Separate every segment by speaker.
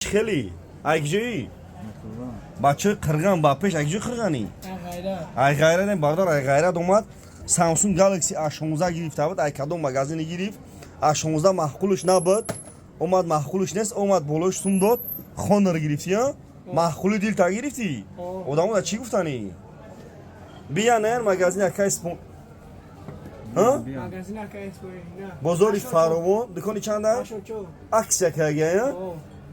Speaker 1: Хеле айкҷоӣ бачаи қирған ба пеш, айкҷои қирғанӣ, ай ғайрат, бародар, ай ғайрат омад. Samsung Galaxy A16 гирифта буд. Ай кадом магазине гирифт? A16 маъқулш набуд, омад, маъқулш нест, омад, болош сум дод, Honor гирифтӣ. А маъқули дилта гирифтӣ. Одамо да чӣ гуфтанӣ? Бия наян магазин акай спон. Бозори Фаровон, дукони чанда акция кагия,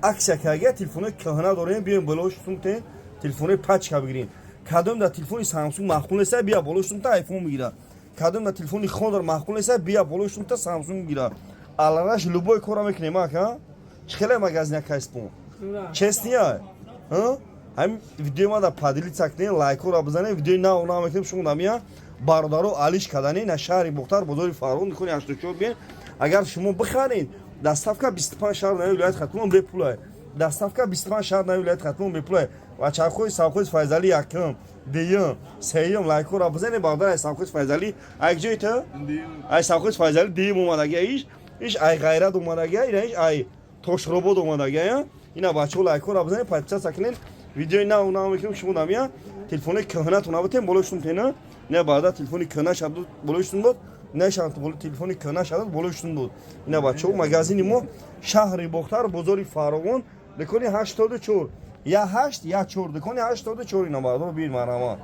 Speaker 1: акция кагия. Телефонои кӯҳна дорем, биёем, болош сумтен, телефонои пачка бигирем. Кадом да телефони Samsung маъқул неста, бия, болош сумта айфон бигира. Кадом да телефони Honor маъқул неста, бия, болош сумта Samsung бигира. Алараш любой кора мекунем, ака. Чӣ хеле магазин акайспон, честный я. Ҳамин видеои ма да поделиться кунем, лайкҳоро бизанем. Видеои нав нав мекунем. Шумо дамия бародаро алиш кардани на шаҳри Бохтар, бозори Фаровон, дукони 84 биен. Агар шумо бихаред, доставка 25 шаҳр нави вилояти Хатлон бепулай. Доставка 25 шаҳр нави вилояти Хатлон бепулай. Ва чархҳои совхози Файзалӣ якум, дуюм, сеюм. Лайкҳоро бизанед, бародар. Ай совхози Файзалӣ, ай ҷои ту, ай совхози Файзалӣ дуюм омадагия. Иш ай Ғайрат омадагия, ина иш ай Тошробод омадагия. Ина бачаҳо, лайкҳоро бизанед, подписаться кунед. Видеои нав нав мекунем. Шумо дамия телефони кӯҳнатон набутем, болои шум тена. Не, баъда телефони кӯҳна шад, болои шум дод, не шад, телефони кӯҳна шад, болои шум дод. Ина бачаҳо, магазини мо шаҳри Бохтар, бозори Фаровон, дукони 84, я ҳашт, я чор, дукони 84. Ина баъдо бир, марҳамат.